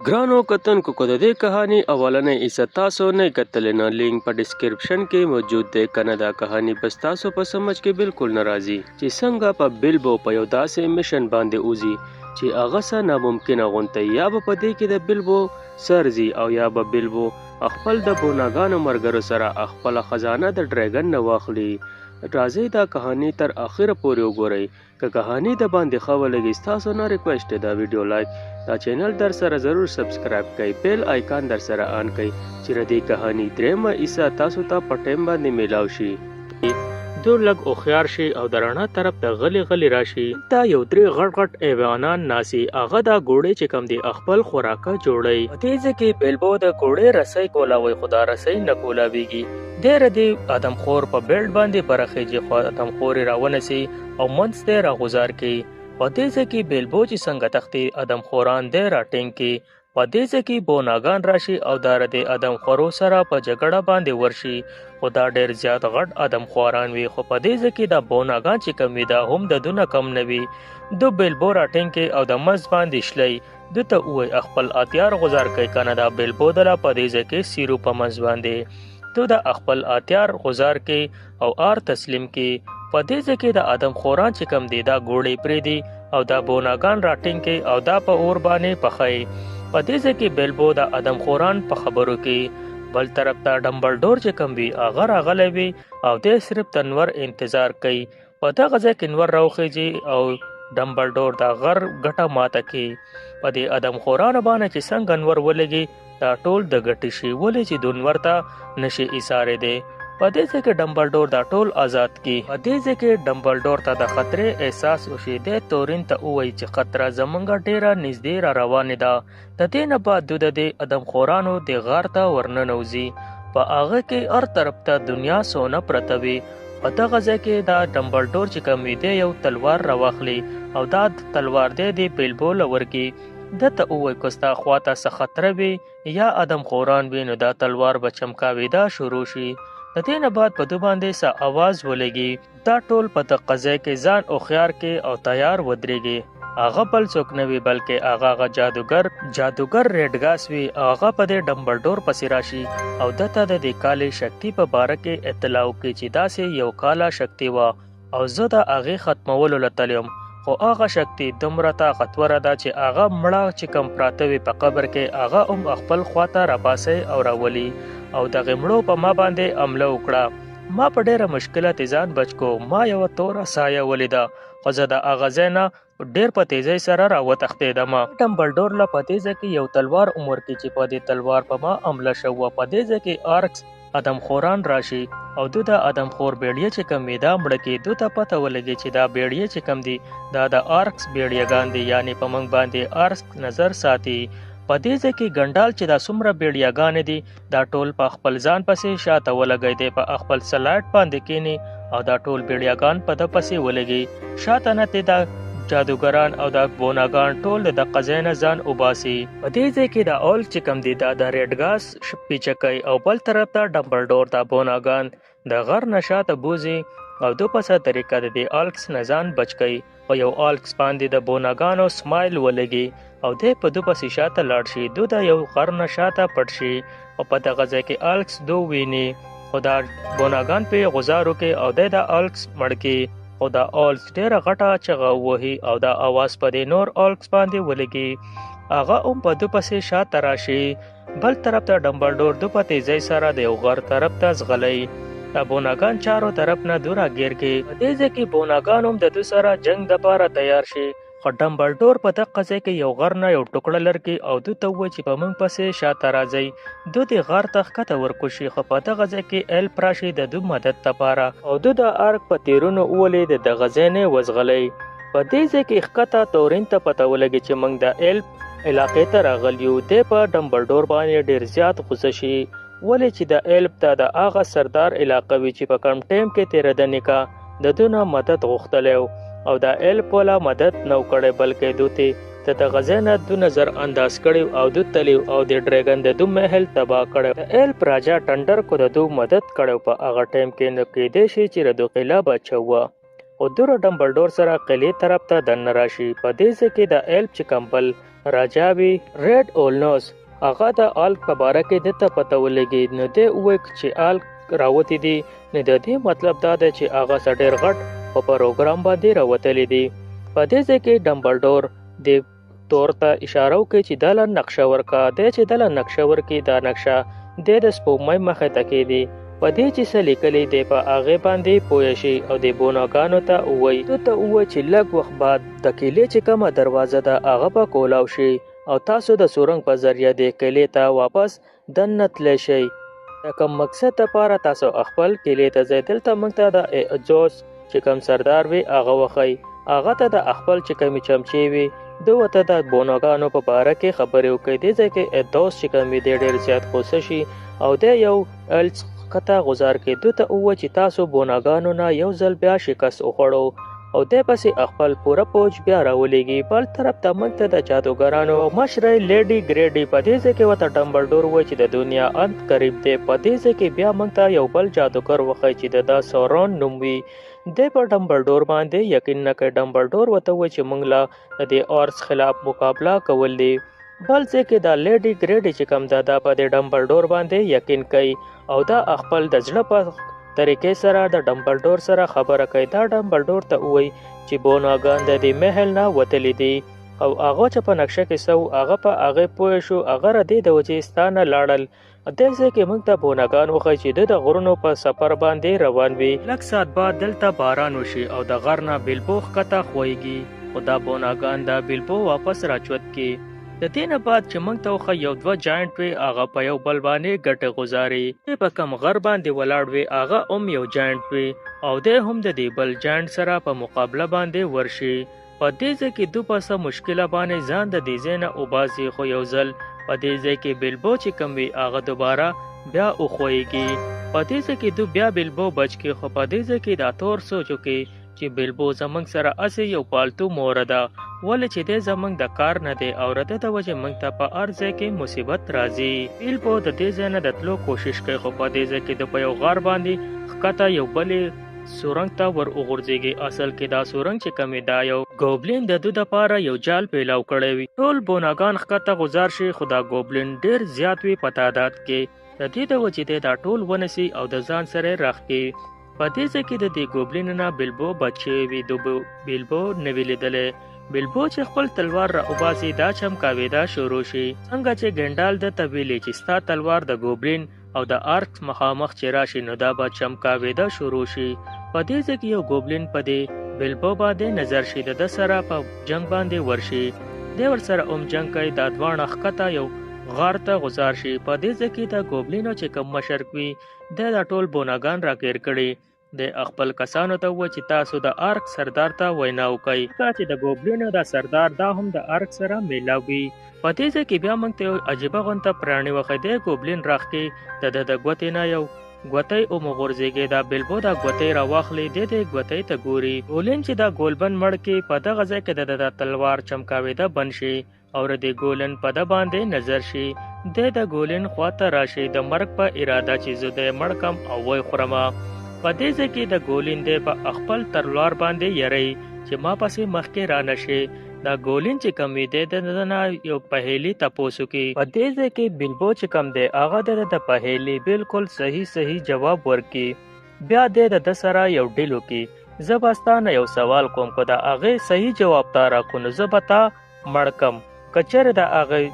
ګرانو کتونکو که د دې کهاني اولنۍ حصه تاسو نه کتلې نو لینک په ډسکرپشن کې موجود دی، کنه دا کهاني به ستاسو په سمجھ کې بالکل نه راځي چې څنګه په بلبو په یو داسې مشن باندې وځي چې هغه څه ناممکنه غونته، یا به په دې کې د بلبو سر ځي او یا به بلبو خپل د بوناګانو مرګرو سره خپله خزانه د ډریګن نه واخلي. راځئ دا کهاني تر اخره پورې وګورئ. که کهانی د باندې ښه ولګي ستاسو نه ریکویسټ دی دا ویډیو لایک، دا چینل در سره ضرور سبسکرایب کړئ، بیل آیکان در سره آن کړئ چې د دې کهانی دریمه حصه تاسو ته په ټایم باندې میلاو شي. دو لږ هوښیار شي او د رڼا طرف ته غلي غلي راشي. دلته یو درې غټ غټ حیوانان ناست هغه دا ګوړې چې کوم دي خپل خوراکه جوړوي. په دې ځای کې بیلبو د ګوړې رسۍ کولاوي خو دا رسۍ نه کولاویږي. دی ردې ادم خور په بیلټ باندې بره خېژي خو ادم خور یې راونسي او منځ ته یې راغوځار کړي. په دې ځای کې بیلبو چې څنګه تښتي ادم خوران دی راټینګ کړي. په دې ځای کې بوناګان راشي او دا ردې ادم خورو سره په جګړه باندې ورشي خو دا ډېر زیات غټ ادم خواران وي، خو په دې ځای کې دا بوناګان چې کم وي دا هم د دونه کم نه وي. دو بیلبو راټینګ کړي او د منځ باندې شلئ ده ته ووایي خپل اتیار غوځار کړئ کنه دا بیلبو دله په دې ځای کې سیرو په منځ باندې ته د خپل اتیار غوځار کړي او آر تسلیم کړي. په دې ځای کې د ادم خوران چې کم دي دا ګوړې پرېږدي او دا بوناګان راټینګ کړي او دا په اور باندې پخوي. په دې ځای کې بیلبو د ادم خوران په خبرو کې. بل طرف ته ډمبلډور چې کم وي هغه راغلی وي او دی صرف د نور انتظار کوي. په دغه ځای کې نور راوخیږي او ډمبلډور دا غر ګټه ماته کړي. په دې ادم خورانو باندې چې څنګه نور ولګي دا ټول د ګټې شي، ولې چې دونور ته نشي ایسارېدی. په دې ځای کې ډمبلډور دا ټول ازاد کړي. په دې ځای کې ډمبلډور ته د خطرې احساس وشي. دی تورین ته ووایي چې خطره زمونږ ډېره نږدې را روانې ده. د دې نه بعد دو د دې ادم خورانو دې غار ته ورننوځي. په هغه کې هر طرف ته دنیا سونه پرته وي. په دغه ځای کې دا ډمبلډور چې کوم وي دی یو تلوار راواخلي او دا تلوار دی دې بیلبو له ورکړي. ده ته ووایي که ستا خواته څه خطره وي یا ادم خوران وي نو دا تلوار به چمکاوېدا شروع شي. د دې نه بعد په ده باندې څه اواز ولګي. دا ټول په دقه ځای کې ځان هوښیار کړي او تیار ودرېږي. هغه بل څوک نه وي بلکې هغه هغه جادوګر جادوګر ریډګاس وي او هغه په دې ډمبلډور پسې راشي او ده ته د دې کالې شکتي په باره کې اطلاع وکړي چې داسې یو کاله شکتي وه او زه د هغې ختمولو له تللی وم، خو هغه شکتي دومره طاقتوره ده چې هغه مړه چې کوم پراته وي په قبر کې هغه هم خپل خواته راباسي او راولي او دغې مړو په ما باندې حمله وکړه. ما په ډېره مشکله ترې ځان بچ کو. ما یوه توره سایه ولیده خو زه د هغه ځای نه ډېر په تېزۍ سره راوتښتېدم. ډمبلډور له په دې ځای کې یو تلوار هم ورکړي چې په دې تلوار په ما حمله شوې وه. په دې ځای کې آرکس ادم خوران راشي او دو د ادم خور بیړیه چې کوم وي دا مړه کړي. دو ته پته ولګي چې دا بیړیه چې کوم دي دا د آرکس بیړیه ګان دي، یعنې په موږ باندې آرکس نظر ساتي. په دې ځای کې ګنډال چې دا څومره بیړیاګانې دي دا ټول په خپل ځان پسې شاته ولګي، دی په خپل سلایډ باندې کینی او دا ټول بیړیاګان په ده پسې ولګي. شاته نه ته دا جادوګران او دا بوناګان ټول د دقه ځای نه ځان وباسي. په دې ځای کې دا اول چې کوم دی دا د ریډګاس پیچه کوي او بل طرف ته ډمبلډور دا بوناګان د غر نه شاته بوځي او دو په څه طریقه د دې آلکس نه ځان بچ کوي. په یو آلکس باندې د بوناګانو سمایل ولګي او دی په دو پسې شاته لاړ شي. دو د یو غر نه شاته پټ شي او په دغه ځای کې آلکس دو ویني خو دا بوناګان پې غزار وکړي او دی دا آلکس مړ کړي. خو دا آلکس ډېره غټه چغه ووهي او دا اواز په دې نور آلکس باندې ولګي. هغه هم په دو پسې شاته راشي. بل طرف ته ډمبلډور دو په تیزۍ سره د یو غر طرف ته ځغلی. دا بوناګان چارو طرف نه دو راګیر کړي. په دې ځای کې بوناګان هم د دو سره جنګ دپاره تیار شي. خو ډمبلډور په دقه ځای کې یو غر نه یو ټوکړه لرکي او دو ته ووایي چې په موږ پسې شاته راځئ. دو دې غار ته ښکته ورکوز شي خو په دغه ځای کې ایلپ راشي د دو مدد دپاره او دو د ارګ په تیرونو وولي د دغه ځای نه وځغلی. په دې ځای کې ښکته تورین ته پته ولګي چې موږ د ایلپ علاقې ته راغلی یو. دی په ډمبلډور باندې ډېر زیات غوسه شي ولې چې د ایلپ دا د هغه سردار علاقه وي چې په کوم ټایم کې تېره د نیکه د ده نه مدد غوښتلی او دا ایلپ والا مدد نه و کړی بلکې دو ته د دغه ځای نه دو نظر انداز کړی او دو تلی او د ډریګن د دو محل تباه کړی. د ایلپ راجا ټنډر کو د دو مدد کړی په هغه ټایم کې نو کېدای شي چې د دو قلعه بچه وه. خو دوره ډمبلډور سره قلعې طرف ته دننه راشي. په دې ځای کې د ایلپ چې کوم بل راجا وي ریډ اولنوس هغه د آلک په باره کې ده ته پته ولګي، نو دی ووایي چې آلک راوتي دي، نو د دې مطلب دا دی چې هغه څه ډېر غټ په پروګرام باندې راوتلي دي. په دې ځای کې ډمبلډور د تور ته اشاره وکړي چې دله نقشه ورکړه. دی چې دله نقشه ورکړي، دا نقشه دی د سپوږمۍ مخې ته کېدي. په دې چې څه لیکلي دی په هغې باندې پوه شي او د بوناګانو ته ووایي، ده ته ووایي چې لږ وخت بعد د قلعې چې کومه دروازه ده هغه به کولاو شي او تاسو د سورنګ په ذریعه دې قلعې ته واپس دننه تللی شئ. د کوم مقصد لپاره تاسو خپل قلعې ته ځئ؟ دلته موږ ته د اعجوز چې کوم سردار وي هغه وښیي، هغه ته د خپل چې کومې چمچې وي ده ورته د بوناګانو په باره کې خبرې وکړي. دې ځای کې ادوس چې کوم وي دی ډېر زیات غوسه شي او دی یو الڅ ښکته غوځار کړي. ده ته ووایي چې تاسو بوناګانو نه یو ځل بیا شکست وخوړو او دی پسې خپل پوره پوج بیا راولېږي. بل طرف ته موږ ته د جادوګرانو مشرې لیډي ګریډي په دې ځای کې ورته ډمبلډور وایي چې د دنیا انت قریب دی. په دې ځای کې بیا موږ ته یو بل جادوګر وښیي چې د ده سورون نوم وي. دی په ډمبلډور باندې یقین نه کوي. ډمبلډور ورته وایي چې موږ له د دې اورس خلاف مقابله کول دي. بل ځای کې دا لیډي ګریډي چې کوم ده دا په دې ډمبلډور باندې یقین کوي او دا خپل د زړه په طریقې سره د ډمبلډور سره خبره کوي. دا ډمبلډور ته ووایي چې بوناګان د دې محل نه وتلي دي او هغه چې په نقشه کې څه وو هغه په هغې پوه شو، هغه له دې د وجې ستا نه لاړل. دې ځای کې موږ ته بوناګان وښیي چې ده د غرونو په سفر باندې روان وي. لږ ساعت بعد دلته باران وشي او د غر نه بیلبو ښکته ښویږي، خو دا بوناګان دا بیلبو واپس راچوت کړي. د دې نه بعد چې موږ ته وښیي یو دوه جاینټ وي هغه په یو بل باندې ګټې غوځاري. دی په کوم غر باندې ولاړ وي هغه هم یو جاینټ وي او دی هم د دې بل جاینټ سره په مقابله باندې ورشي. په دې ځای کې دوه په څه مشکله باندې ځان د دې ځای نه وباسي، خو یو ځل په دې ځای کې بیلبو چې کوم وي هغه دوباره بیا وښویږي. په دې ځای کې دوی بیا بیلبو بچ کړي، خو په دې ځای کې دا تور سوچ وکړي چې بیلبو زموږ سره هسې یو پالتو مور ده، ولې چې دی زموږ د کار نه دی او د ده د وجې موږ ته په هر ځای کې مصیبت راځي. بیلبو د دې ځای نه د تلو کوشش کوي، خو په دې ځای کې د په یو غار باندې ښکته یو بلې سورنګ ته ور وغورځېږي. اصل کې دا سورنګ چې کوم دا یو ګوبلین د ده دپاره یو جال پیلاو کړی وي. ټول بوناګان ښکته غوځار شي، خو دا ګوبلین ډېر زیات وي په تعداد کې، د دې د وجې دی دا ټول ونیسي او د ځان سره یې راښکي. په دې ځای کې د دې ګوبلین نه بیلبو بچ شوی وي، د بیلبو نه وي لیدلی. بیلبو چې خپل تلوار را وباسي دا چمکاوېدا شروع شي. څنګه چې ګنډال ده ته ویلي چې ستا تلوار د ګوبلین او د آرک مخامخ چې راشي نو دا به چمکاوېده شروع شي. په دې ځای کې یو ګوبلین په دې بیلبو باندې نظر شي، د ده سره په جنګ باندې ورشي، دی ورسره هم جنګ کوي. دا دواړه ښکته یو غار ته غوځار شي. په دې ځای کې د ګوبلینو چې کوم مشر وي دی دا ټول بوناګان راګیر کړي. دی خپل کسانو ته ووایي چې تاسو د آرک سردار ته وینا وکړئ، ځکه چې د ګوبلینو دا سردار دا هم د آرک سره میلاو وي. په دې ځای کې بیا موږ ته یو عجیبه غونته پراڼي وښیي. دی ګوبلین راښکي، د ده د ګوتې نه یو ګوتۍ وموغورځېږي. دا بیلبو دا ګوتۍ راواخلي، دی دې ګوتۍ ته ګوري. ګولین چې دا ګولبن مړ کړي، په دغه ځای کې د ده د تلوار چمکاوېده بند شي او د دې ګولن په ده باندې نظر شي. دی د ګولین خواته راشي د مرګ په اراده چې زه دی مړ کم او ویې خورمه. په دې ځای کې د ګولین دی په خپل تلوار باندې یری چې ما پسې مخکې رانه شي. دا ګولین چې کوم وي دی د ده نه یو پهیلي تپوس وکړي. په دې ځای کې بیلبو چې کوم دی هغه د ده د پهیلي بالکل صحیح صحیح جواب ورکړي. بیا دی د ده سره یو ډیل وکړي، زه به ستا نه یو سوال کوم، که د هغې صحیح جواب تا راکړو نو زه به تا مړ کم، که چېرې د هغې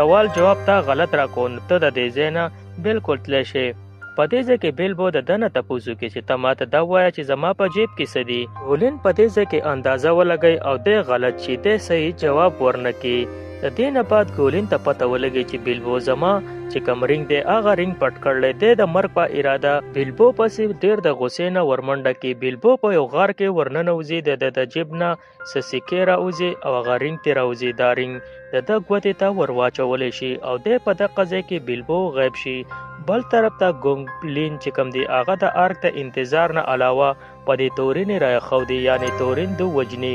سوال جواب تا غلط راکړو نو ته د دې ځای نه بالکل تللی شې. په دې ځای کې بیلبو د ده نه تپوس وکړي چې ته ماته دا ووایه چې زما په جیب کې څه دي. ګولین په دې ځای کې اندازه ولګوي او دی غلط شي، دی صحیح جواب ورنه کړي. د دې نه بعد ګولین ته پته ولګي چې بیلبو زما چې کوم رینګ دی هغه رینګ پټ کړی دی. د مرګ په اراده بیلبو پسې ډېر د غوسې نه ورمنډه کړي. بیلبو په یو غار کې ورننوځي، د ده د جیب نه څه سکې راوځي او هغه رینګ ترې راوځي. دا رینګ د ده ګوتې ته ورواچولی شي او دی په دقه ځای کې بیلبو غیب شي. بل طرف ته ګوبلین چې کوم دی هغه د آرک د انتظار نه علاوه په دې تورینې راخودي، یعنې تورین د وجني.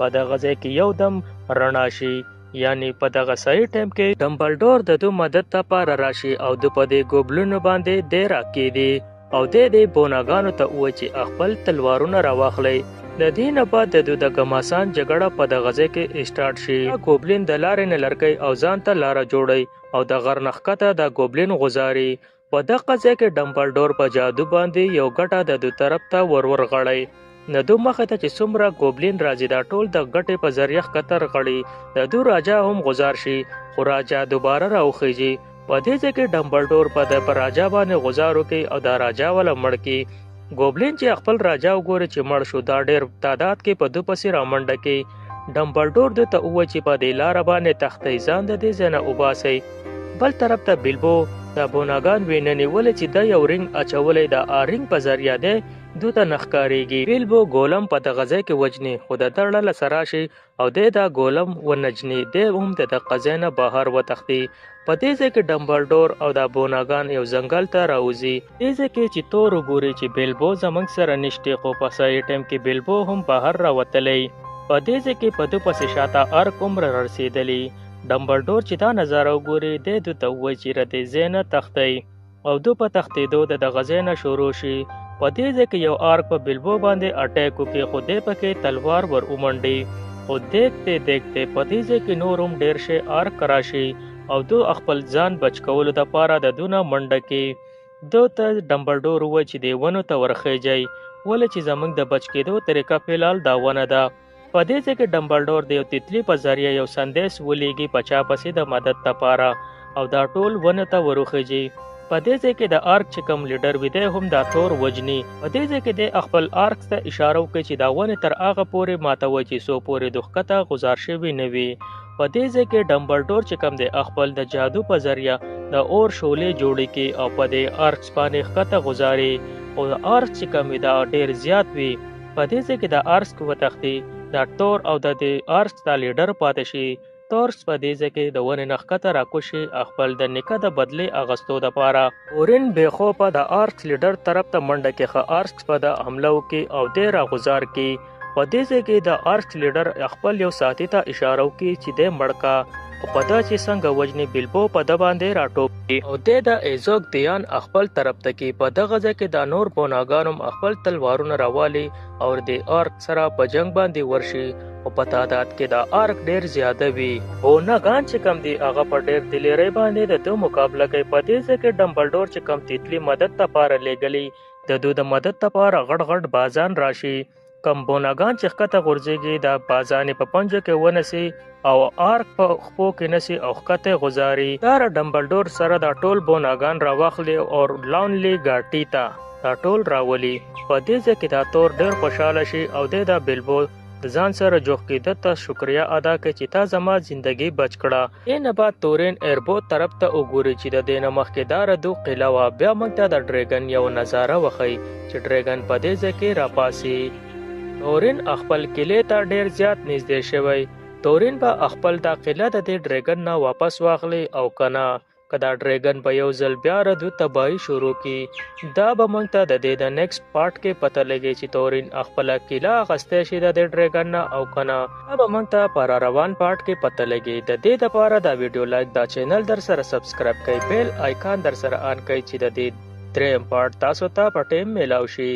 په دغه ځای کې یو دم رڼا شي، یعنی په دغه صحیح ټایم کې ډمبلډور د دو مدد لپاره راشي او د په دې ګوبلونو باندې دی راکېدي او دی دې بوناګانو ته ووایي چې خپل تلوارونه راواخلئ. د دې نه بعد د دوی د ګماسان جګړه په دغه ځای کې اسټارټ شي. دا ګوبلین د لارې نه لرکوي او ځان ته لاره جوړوي او د غر نه ښکته دا ګوبلین غوځاري. په دقه ځای کې ډمبلډور په جادو باندې یو ګټه د دوی طرف ته ورورغړی. د دوی مخې ته چې څومره ګوبلین راځي دا ټول د ګټې په ذریعه ښکته رغړي. د دوی راجا هم غوځار شي، خو راجا دوباره راوخیږي. په دې ځای کې ډمبلډور په د په راجا باندې غوځار وکړي او دا راجا وله مړ کړي. ګوبلین چې خپل راجا وګوري چې مړ شو، دا ډېر تعداد کې په دوی پسې رامنډه کړي. ډمبلډور دوی ته ووایي چې په دې لاره باندې تښتئ، ځان د دې ځای نه وباسئ. بل طرف ته بیلبو د بوناګان وینه نیولې چې دا یو رینګ اچولی، د رینګ په ذریعه دی دوی ته نه ښکارېږي. بیلبو ګولم په دغه ځای کې وژني، خو د دړه له سره شي او دی دا ګولم ونجني، دی هم د دغه ځای نه بهر وتښتي. په دې ځای کې ډمبلډور او دا بوناګان یو ځنګل ته راوځي. دې ځای کې چې تور وګوري چې بیلبو زموږ سره نشته، خو په صحیح ټایم کې بیلبو هم بهر راوتلی. په دې ځای کې په ده پسې شاته ارک هم رارسېدلی. ډمبلډور چې دا نظاره وګوري، دی دوی ته ووایي چې له دې ځای نه تښتئ، او دوی په تښتېدو د دغه ځای نه شروع شي. په دې ځای کې یو ارک په بیلبو باندې اټیک وکړي، خو دی پکې تلوار ور ومنډي. خو دیکته دیکته په دې ځای کې نور هم ډېر شی ارک راشي او دوی خپل ځان بچ کولو دپاره د دوی نه منډه کړي. دوی ته ډمبلډور ووایي چې دې ونو ته ورخېژئ، ولې چې زموږ د بچ کېدو طریقه فی الحال دا ونه ده. په دې ځای کې ډمبلډور د یو تتلي په ذریعه یو سندیس ولیږي په چا پسې د مدد لپاره، او دا ټول ونو ته وروخېژي. په دې ځای کې د آرک چې کوم لیډر وي، دی هم دا تور وژني. په دې ځای کې دی خپل آرک ته اشاره وکړي چې دا ونې تر هغه پورې ماتوي چې څو پورې د ښکته غوځار شوي نه وي. په دې ځای کې ډمبلډور چې کوم دی خپل د جادو په ذریعه د اور شعلې جوړې کړي او په دې آرکس باندې ښکته غوځاري، خو د آرکس چې کوم وي دا ډېر زیات وي. په دې ځای کې د آرکس وتښتي، دا تور او د دې آرکس دا لیډر پاتې شي. تورس په دې ځای کې د ونې نه ښکته راکوز شي خپل د نیکه د بدلې اغستو دپاره. اورین بې خوبه د آرکس لیډر طرف ته منډه کې، ښه آرکس په ده حمله وکړي او دی راغوځار کړي. په دې ځای کې د آرکس لیډر خپل یو ساتي ته اشاره وکړي چې دی مړ کا، خو په ده چې څنګه وژني بیلبو په ده باندې راټوپ کړي او دی د ایزوک دیان خپل طرف ته کړي. په دغه ځای کې دا نور بوناګان هم خپل تلوارونه راوالي او د آرک سره په جنګ باندې ورشي، خو په تعداد کې دا آرک ډېر زیاده وي. بوناګان چې کوم دي هغه په ډېر دلیرۍ باندې د ده مقابله کوي. په دې ځای کې ډمبلډور چې کوم تتلي مدد لپاره لېږلي، د دوی د مدد لپاره غټ غټ بازان راشي. کوم بوناګان چې ښکته غورځېږي دا بازان یې په پنجو کې ونیسي او آرک په خپو کې نیسي او ښکته یې غوځاري. دا ډمبلډور سره دا ټول بوناګان راواخلي او لاونلي ګاټي ته دا ټول راولي. په دې ځای کې دا تور ډېر خوشحاله شي او دی دا بیلبو د ځان سره جوخ کړي، ده ته شکریه ادا کړي چې تا زما زندګي بچ کړه. دې نه بعد تورین ایربو طرف ته وګوري چې د دې نه مخکې دا ردو قلعه وه. بیا موږ ته د ډریګن یو نظاره وښیي چې ډریګن په دې ځای کې راپاڅي. تورین خپل قلعې ته ډېر زیات نږدې شوی. تورین به خپل دا قلعه د دې ډریګن نه واپس واخلي او که نه، که دا ډریګن به یو ځل بیا ردو تباهي شروع کړي، دا به موږ ته د دې د نیکسټ پارټ کې پته لګي چې تورین خپله قلعه اخیستی شي د دې ډریګن نه او که نه. دا به موږ ته په روان پارټ کې پته لګي. د دې دپاره دا ویډیو لایک، دا چینل در سره سبسکرایب کړئ، بیل آیکان در سره آن کړئ چې د دې دریم پارټ تاسو ته په ټایم میلاو شي.